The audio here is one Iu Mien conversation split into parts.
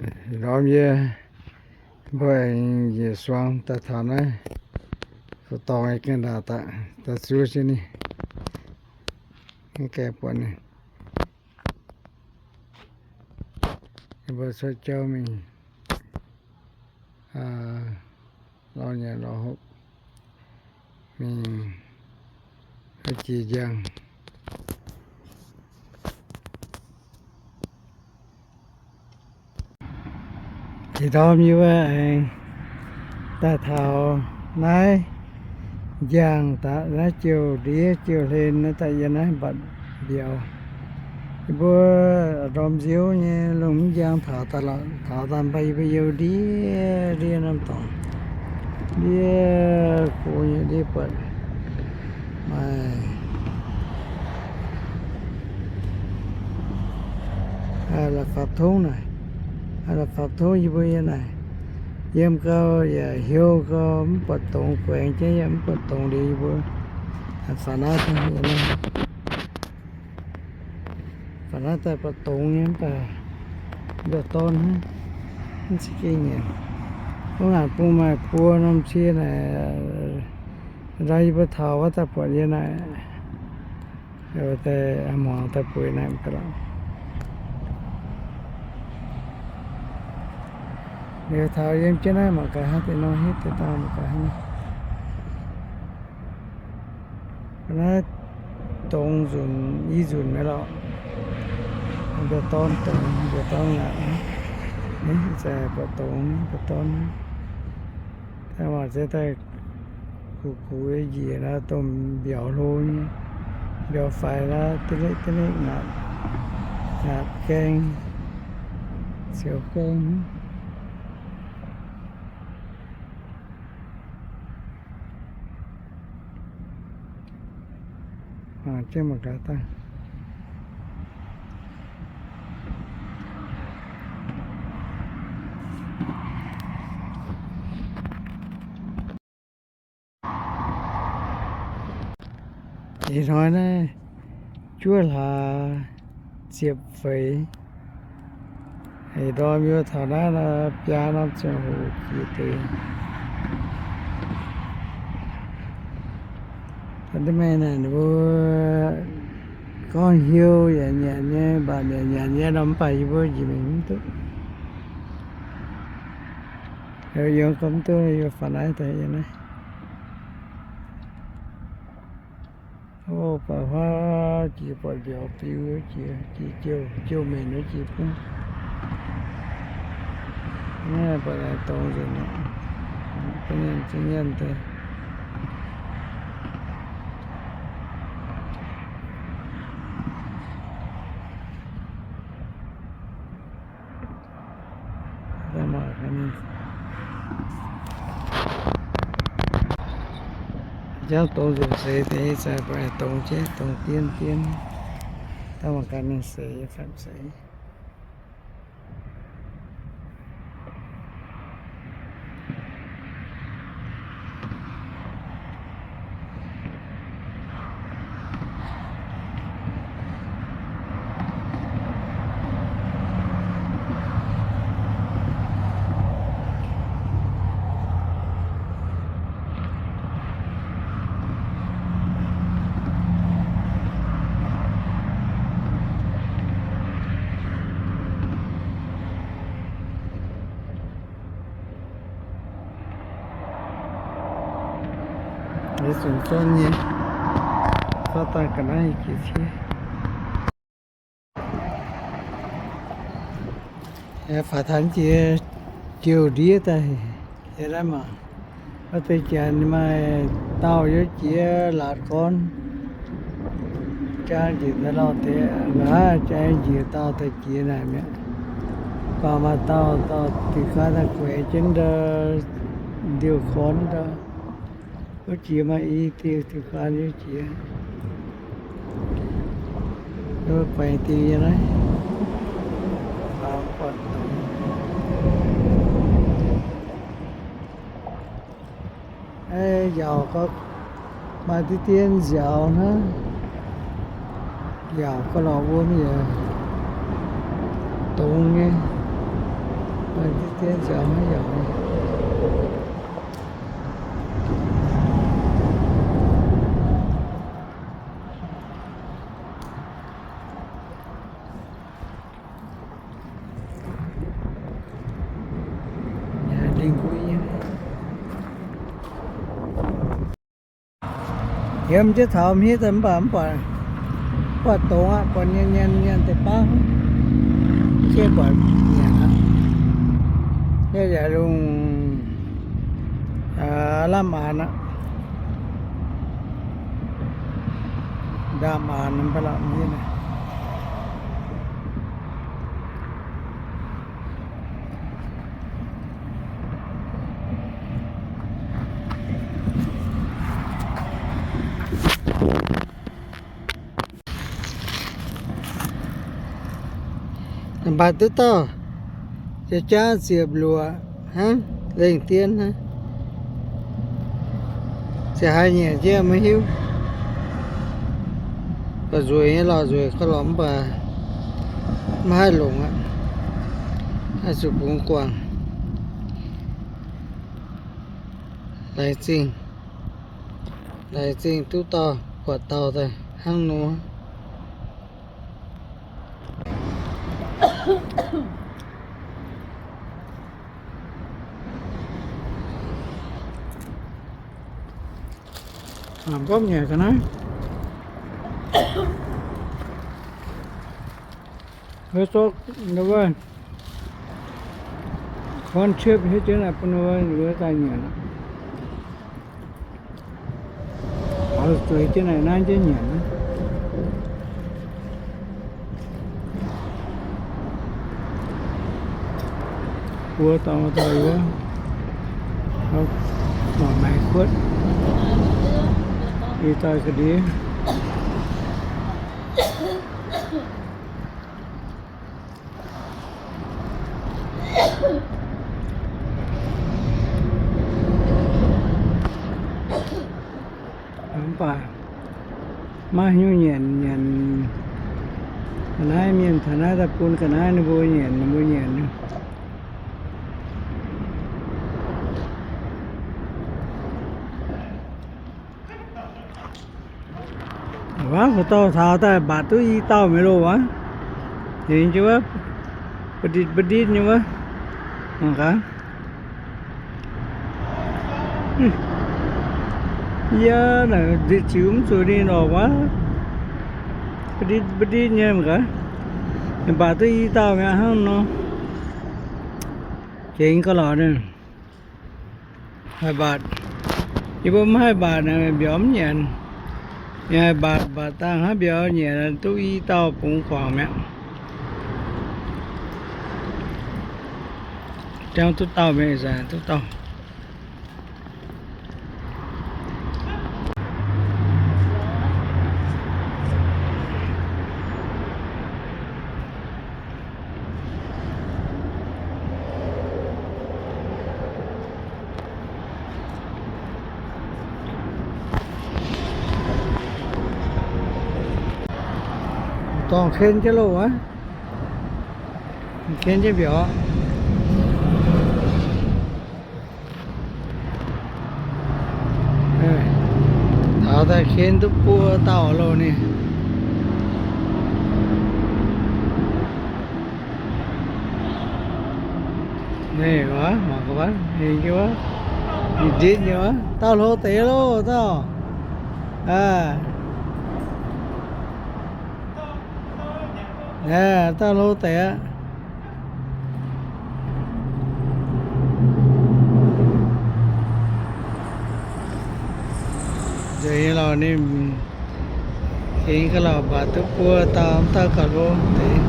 Ndorm yie mbuo aengx njiec suang daaih taux naaiv, dorngx nyei ga'naaiv daaih, daaih zuov jienv ninh, gaengh buatc ninh. Yie mbuo cuotv jauv mingh, lorz nyanc lorz hopv mingh jiex njang. Ih ndorm yie mbuo aengx daaih taux naaiv njang daaih, naaiv jouh ndiev jouh hlen naaiv daaih yiem naaiv mbatc mbiauz. Yie mbuo ndorm nziouv nyei lungh mv njang taux daaih lorqc, taux daaih mv baac yie mbuo youh ndiev ndiev norm dorngx, ndiev go nyei ndiev buatc maaih la'fapv tongv naaic, la'fapv tongv yie mbuo yiem naaic, yiem gau yaac heuc gau mv buatc dongz, guaengx jienv yaac mv buatc dongz liuz yie mbuo faaux naaiv, faaux naaiv daaih buatc dongz nyei mv baac mbiauz dorn hnangv, mv za'gengh nyanc. Gunv aqc bung maaih buo norm cie naaic, ndau yie mbuo taux wuov daaih buatc yie naaic, daaih hmuangx daaih bueix naaic ga'lauh. Liuz taux yiem jienv naaiv mangc gaax hnangv deix nor, hitv deix dangh mangc gaax hnangv. Naaiv dongz nzunc, i nzunc naaiv lorqc. Mbiauz dorn dongz, mbiauz dorn aqc, za'gengh buatc dongz, mbiauz dorn. Daaih mangc zeix daaih kuv kuv njiec naaiv dongh mbiauz hlo nyei, mbiauz faix naaiv da'leqv da'leqv ngaatc, ngaatc gaeng, ziouc gaeng. Mangc jienv mangc gaax daaih. Ih hnoi naaiv juov hlaax ziepc feix. Ih ndorm yie mbuo taux naaiv nor, biaa norm ziangh hoc jiex deix. Mv baac naaic ninh mbuo gorngv heuc yaac nyanc nyei, mv baac nyanc nyanc nyei nor mv baac yie mbuo njiec mingh mv duqv. Yiem gorngv mv duqv yie faaux naaiv daaih yiem naaiv. O, buatc huaav jiex, buatc mbiauz biu jiex, jiex jouh, jouh menc wuov jiex bung. Naaiv buatc dongz nzunc, za'gengh nyanc deix. Jangv dongz nzunc seix deix, za'gengh dongz jienv, dongz dien dien. Daaih mangc gaax mingh seix, fatv seix. Yietc zungv zorqv nyei, zorqv daaih ga'naaiv jiex ciev. Faaux taux jiex jouh ndiev daaih, yie naaiv mangc, wuov deix janx maaih dauh yiem jiex laatc gorn, jang njiec daaih lauh deix, nqa'haav jang njiec dauh daaih jiex naaic mi'aqv. Baac maaih dauh, dauh diuh ga'naaiv daaih guaix jienv ndau ndiuh gorn ndau. Wuov jiex maaih i diuh, diuh ga'naaiv yiem jiex. Guaix diuh yiem naaiv. Yaac maaih diqv dien nziaaux hnangv. Yaac ga'lorqc wuom yaac dongz nyei. Yiem jienv taux hmii daaih mv baac mv buatc, buatc dongz aqv, buatc nyanc nyanc nyanc deix baav, mv buatc nyanc aqv. Yie yaac lungh lamh maanz aqv, lamh maanz mv baac lamh hmii naaic. Mv baac duqv dauh jaa-jaa ziepc luoqc hnangv, lengh dien hnangv. Se haaix nyanc jienv maiv hiuv. Baac nzueic nyei lorqc, nzueic gauh lorqc mv baac maiv haih longc aqv. Haih zuqc bungx guangc. Laengz zingh, laengz zingh duqv dauh buatc dauh daaih hnangv nor. Mangc gorngv nyanc ga'naaiv. Wuov zorqv wuov, gorn ciepv hietv jienv naaic bun wuov daaih nyanc aqv. Taux zueiz jienv naaic naaiv jienv nyanc. Buo dauh dauh wuov, mangc maengx kuotv, ih dauh ga'ndiev. Mv baac maiv hiuv nyanc, nyanc ga'naaiv, mienh taux naaiv daaih bun ga'naaiv ninh mbuo nyanc, ninh mbuo nyanc. Waav, haaix dauh taux daaih mbatc duqv i dauh mi'aqv loh wuov. Tengx jienv wuov, ba'nditv ba'nditv nyei wuov. Mangc gaax. Yie naaic nzipc ziux mv zuqc ninh oc wuov. Ba'nditv ba'nditv nyei mangc gaax. Mbatc duqv i dauh mi'aqv hnangv nor. Tengx gauh lorqc. Haih mbatc. Yie mbuo maiv haih mbatc naaic mbiauz mv nyanc. Yie haih mbatc, mbatc dangh hnangv mbiauz nyanc duqv i dauh bungx guangc mi'aqv. Jangv duqv dauh mi'aqv, ih zanc duqv dauh. Dorngh ken jienv loh wuov. Ken jienv mbiauz. Taux daaih ken duqv buo dauh loh ninh. Naaiv wuov, mangc gaax wuov, ninh wuov, ninh nditv nyei wuov, dauh hlo deix loh, dauh. Aa, dauh hlo deix aqv. Nzueic nyei lorqc, ninh gengh gauh lorqc mbatc duqv buo dauh, mv dauh gauh hlo deix.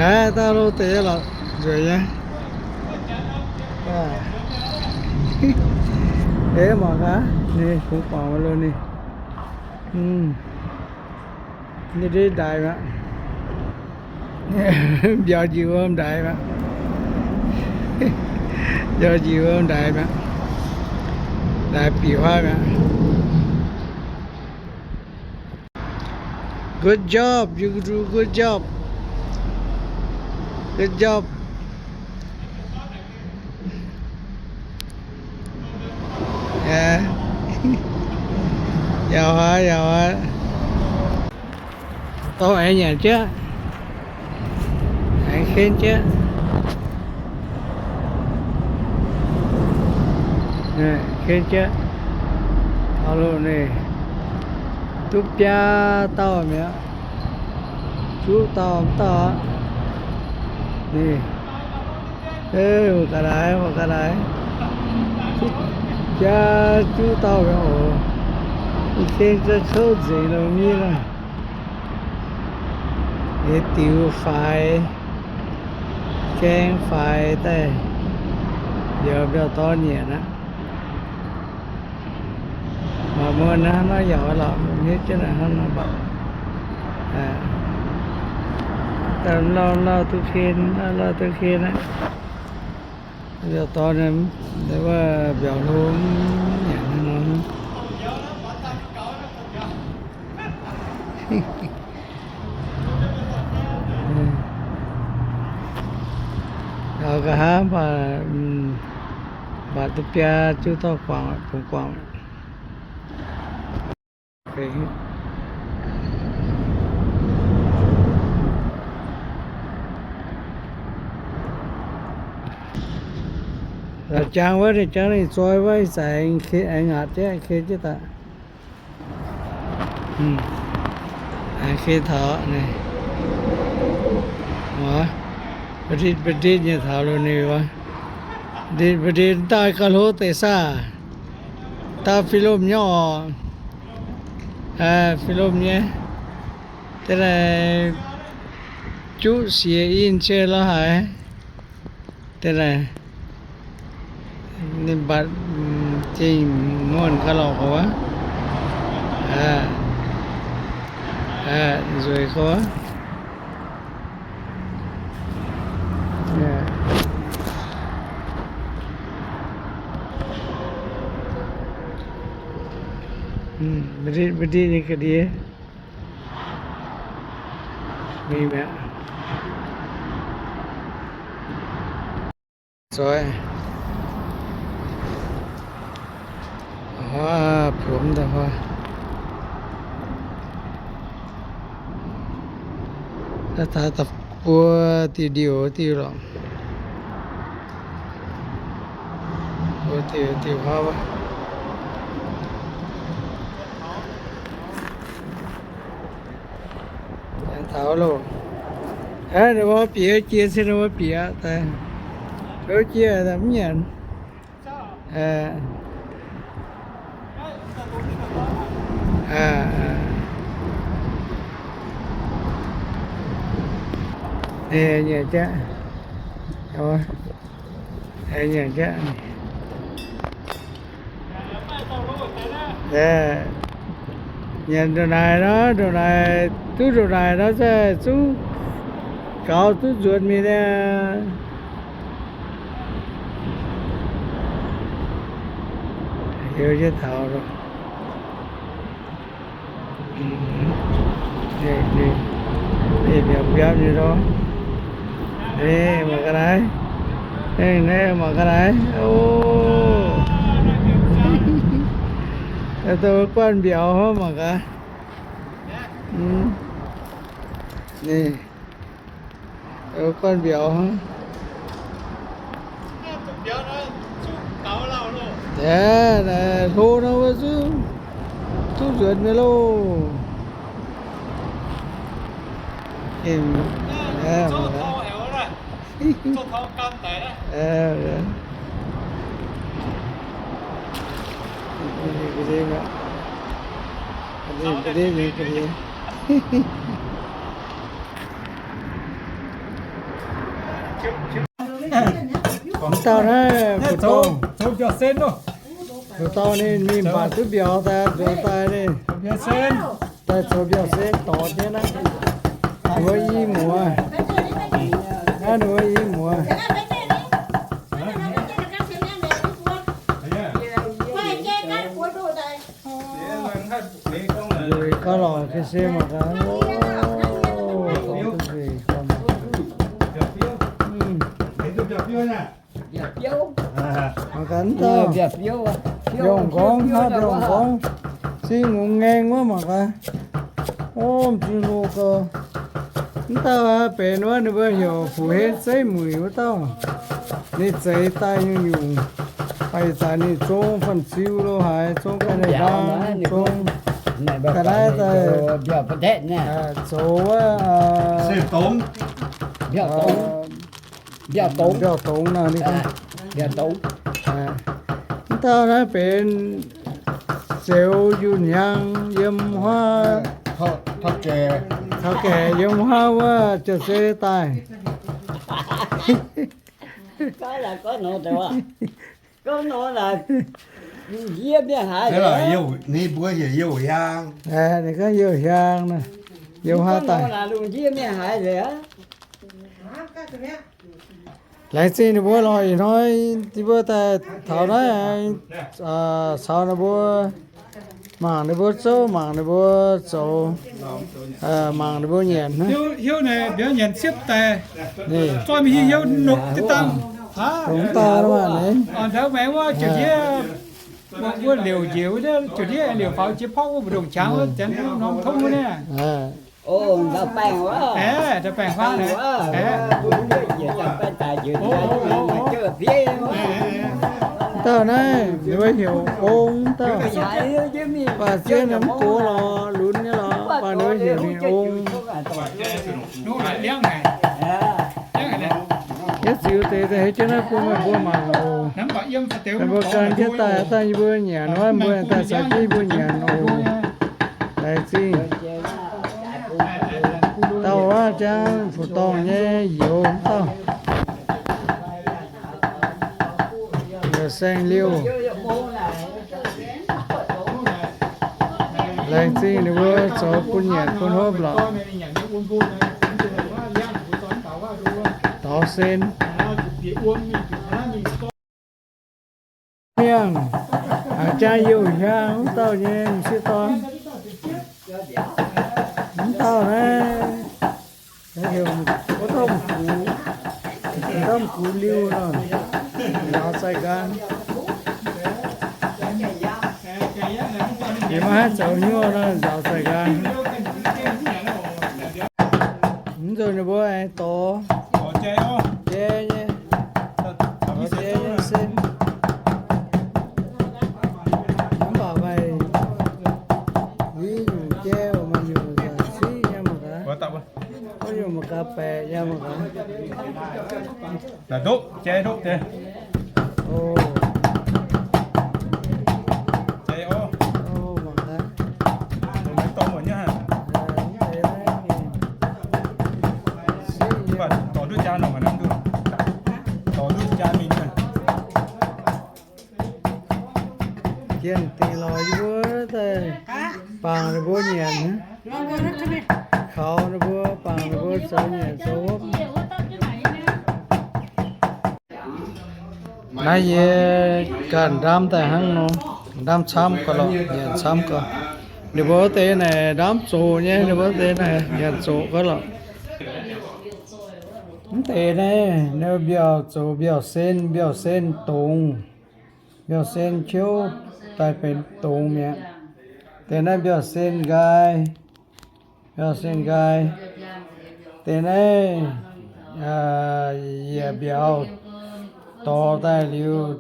Aa, dauh hlo deix lorqc, nzueic nyei. Aa, mangc gaax, ninh kungx guangc maiv loh ninh. Ninh ndiev ndaaix mi'aqv. Mbiauz njiec wuom ndaaix mi'aqv. Mbiauz njiec wuom ndaaix mi'aqv. Ndaaix bic huaav mi'aqv. Good job, you do good job. Good job. Yaac haaix, yaac haaix. Dorh aengx nyanc jieqv. Aengx ken jieqv. Ken jieqv. Taux loh ninh duqv biaa dauh mi'aqv. Juqv dauh m'dauh aqv. Ninh, mangc ga'naaiv, mangc ga'naaiv. Biaa juqv dauh mi'aqv oc. Ih ken za'gengh kouv nzengc longx nyei lorqc. Ninh diux faix, gaeng faix daaih, mbiauz mbiauz dorn nyanc aqv. Mangc muonz naaiv hnangv nor yaac lorqc, mv hiuv jienv naaiv hnangv nor mbatc. Lauh lauh duqv ken, lauh lauh duqv ken aqv. Mbiauz dorn, wuov mbiauz hlo nyanc hnangv nor. Gauh nqa'haav mbatc, mbatc duqv biaa juqv dauh guangc, bungx guangc. Jangx wuov, ninh jangx ninh zoi wuov, ih zanc aengx ngaatc jienv, ken jienv daaih. Aengx ken taux ninh, mv nditv mv nditv nyei taux loh ninh wuov. Nditv mv nditv daaih gauh hlo deix saah. Daaih fih lomh nyei oc. Fih lomh nyei. Da'naaiv juqv siex inch lorz haaix. Da'naaiv ninh mbatc zingh muonh ga'lorqc wuov. Nzueic gorngv. Mv nditv mv nditv nyei ga'ndiev. Mingh mi'aqv. Zoih. Huaav, puomv daaih huaav. Naaiv taux da'buo diuh ndiuh diuh lorqc. Buo diuh diuh huaav wuov. Aengx taux loh. Aav, ninh mbuo bieqc jiex se ninh mbuo bieqc daaih. Bieqc jiex mv nyanc. Nyanc jaqv. Nyanc jaqv. Nyanc ndongc naaic nor, ndongc naaic, duqv ndongc naaic nor, se zungv gaux duqv nzuonx mingh niaa. Heuc jienv taux loh. Ninh mbiauz biauv nyei lov. Ninh mangc ga'naaiv. Ninh mangc ga'naaiv. O, dongh guanh mbiauz hnangv mangc gaax. Ninh guanh mbiauz hnangv. Hlo nor wuov zungv duqv nzuonx nyei loh. Mv dauh naaiv, zoux biauv-sen loh. Zoux dauh ninh mingh mbatc duqv mbiauz daaih, nzuonx daaih ninh daaih zoux biauv-sen dorh jienv naaiv. Ninh mbuo i muoz. Naaiv ninh mbuo i muoz. Nzueic gauh lorqc, se mangc gaax. O, dorh duqv nzueic gauh mangc gaax. Mangc gaax, mbiauz-nqorngv, mbiauz-nqorngv, zingh ngongh ngaeng wuov mangc gaax. Ov, m'zing loz gau. Mv dauh aqv, benx wuov ninh mbuo heuc Fuqv-Henv Zeiv Muic wuov dauh. Ninh zeix daaih nyungc-nyungc, fai zanc ninh zong fanh ziu lo haaix, zong ga'naaiv ndaang, zong ga'naaiv daaih zoux wuov, mbiauz-dongz nor. Mv dauh naaiv benx Zeuz Yunh Hiaang yiem huaav, taux gaeqv yiem huaav wuov jauv-zei daaih. Ninh mbuo heuc Youh Hiaang. Ninh gorngv Youh Hiaang nor, yiem huaav daaih. Laengz zingh ninh mbuo lorz ih hnoi, ninh mbuo daaih taux naaiv, caux ninh mbuo mangc ninh mbuo zouv, mangc ninh mbuo zoux, mangc ninh mbuo nyanc hnangv. Hiuv naaic mbiauz nyanc siepv daaih, zoih mingh hiuv nopc jienv dangh. Dongh daaih maah, ndau maengx wuov, jiouv ndiev, wuov liouc njiec wuov, jiouv ndiev liouc faaux jiex porv wuov, mbu'ndongx qangx wuov, janx norm tongv wuov naaiv. Ndau baengh huaav naaic. Dauh naaiv ninh mbuo heuc Ong dauh. Baac zien mv gox lorqc, lunx nyei lorqc, baac ninh mbuo heuc ninh Ong. Yietv ziux deix daaih hei jienv naaiv bun meih mbuo mangc oc. Meih mbuo gan jienv daaih, daaih yie mbuo nyanc wuov, mbuo daaih caux jienv yie mbuo nyanc oc. Laengz zingh. Dauh wuov jangv fu'dorngh nyei youz dauh. Saeng-liuh. Laengz zingh ninh mbuo zoux bun nyanc bun hopv lorqc. Dorh sen. Mienh, aa, jaa Youh Hiaang wuov dauh nyei m'sieqv dorn. Mv dauh naaiv, wuov dauh m'gux, wuov dauh m'gux liuh nor, nzaaux zaih nqaang. Yie maiv haih zoux hnyouv nor, nzaaux zaih nqaang. Mv nzunc ninh mbuo aengx dorh jai nyei, dorh jai nyei se. Mv baac maaih nyungc jai, maaih nyungc siqv nyei mangc gaax. Maaih nyungc mangc gaax baeqc nyei mangc gaax. Naaic ndopv, jai ndopv deix. Jai orv. Mangc gaax. Mv deix naaiv, mv baac dorh ndutv jaa nongc haaix, dorh ndutv jaa mingh. Jienh dingc lorz yie mbuo daaih bangc ninh mbuo nyanc, kaux ninh mbuo, bangc ninh mbuo zoux nyanc zoux hopv. Naaiv yie ganh ndamv daaih hnangv nor, ndamv camv gau lorqc, nyanc camv gau. Ninh mbuo wuov deix naaic ndamv zoqc nyei, ninh mbuo wuov deix naaic nyanc zoqc gau lorqc. Mv deix naaiv, naaiv mbiauz zoqc mbiauz sen, mbiauz sen dongz, mbiauz sen qiouv daaih benx dongz mi'aqv. Deix naaiv mbiauz sen nqaai, mbiauz sen nqaai. Deix naaiv yietc mbiauz dorh daaih liuz,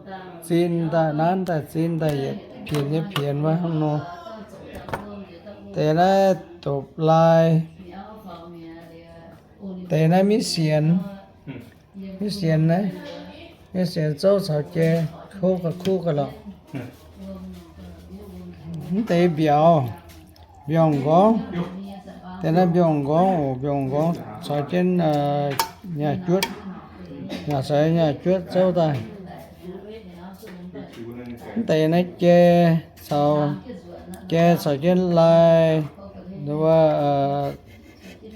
zin daaih, nanv daaih, zin daaih yietc pienx nyei pienx wuov hnangv nor. Deix naaiv dopc-lai. Deix naaiv miv sienx, miv sienx naaiv, miv sienx zouv caux jai, kuv gau, kuv gau lorqc. Mv deix mbiauz, mbiauz-nqorngv. Deix naaiv mbiauz-nqorngv oc, mbiauz-nqorngv caux jienv nyaah juotv, nyaah caux nyaah juotv zouv daaih. Mv deix naaiv jai caux, jai caux jienv lai,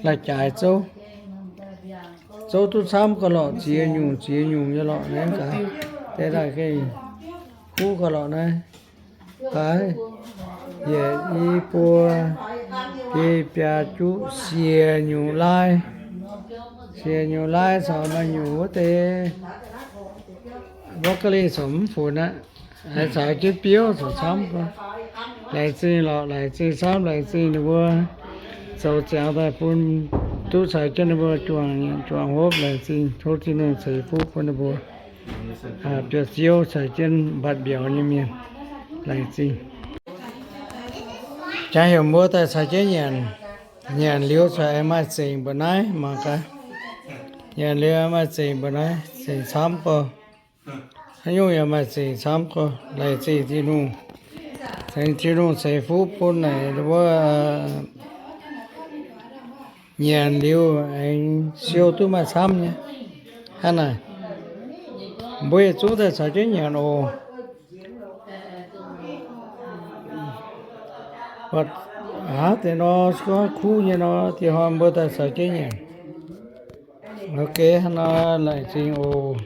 lai-jaaix zouv. Zouv duqv camv gau lorqc, ziex nyungc ziex nyungc nyei lorqc naaiv gaax. Deix daaih gengh kuv gau lorqc naaiv. Daaih yietc, i, buo, biei, biaa, juqv, siec nyungc lai. Cie nyei lai caux maaih nyungc wuov deix broccoli caux mv funx aqv. Caux jienv biouv zoux camv. Laengz zingh lorqc, laengz zingh camv, laengz zingh ninh mbuo zoux ziangx daaih bun duqv caux jienv ninh mbuo juangc, juangc hopv. Laengz zingh, tov Tin-Hungh ceix fuqv bun ninh mbuo biauv ziouv caux jienv mbatc mbiauz nyei mienh. Laengz zingh. Jangx heuc mbuo daaih caux jienv nyanc. Nyanc liuz caux aengx maaih zengc mbu'naaiv mangc gaax. Nyanc liuz maaih zengc mbu'naaiv, zengc camv gorx. Haaix nyungc yaac maaih zengc camv gorx. Laengz zingh Tin-Hungh. Zengc Tin-Hungh ceix fuqv bun naaic wuov nyanc liuz aengx siou duqv maaih camv nyei. Hnangv naaic, mbuo yietc zungv daaih caux jienv nyanc oc. Aav, deix nor gorngv kuv nyei nor, diex hnoi mbuo daaih caux jienv nyanc. Ok, hnangv nor laengz zingh oc.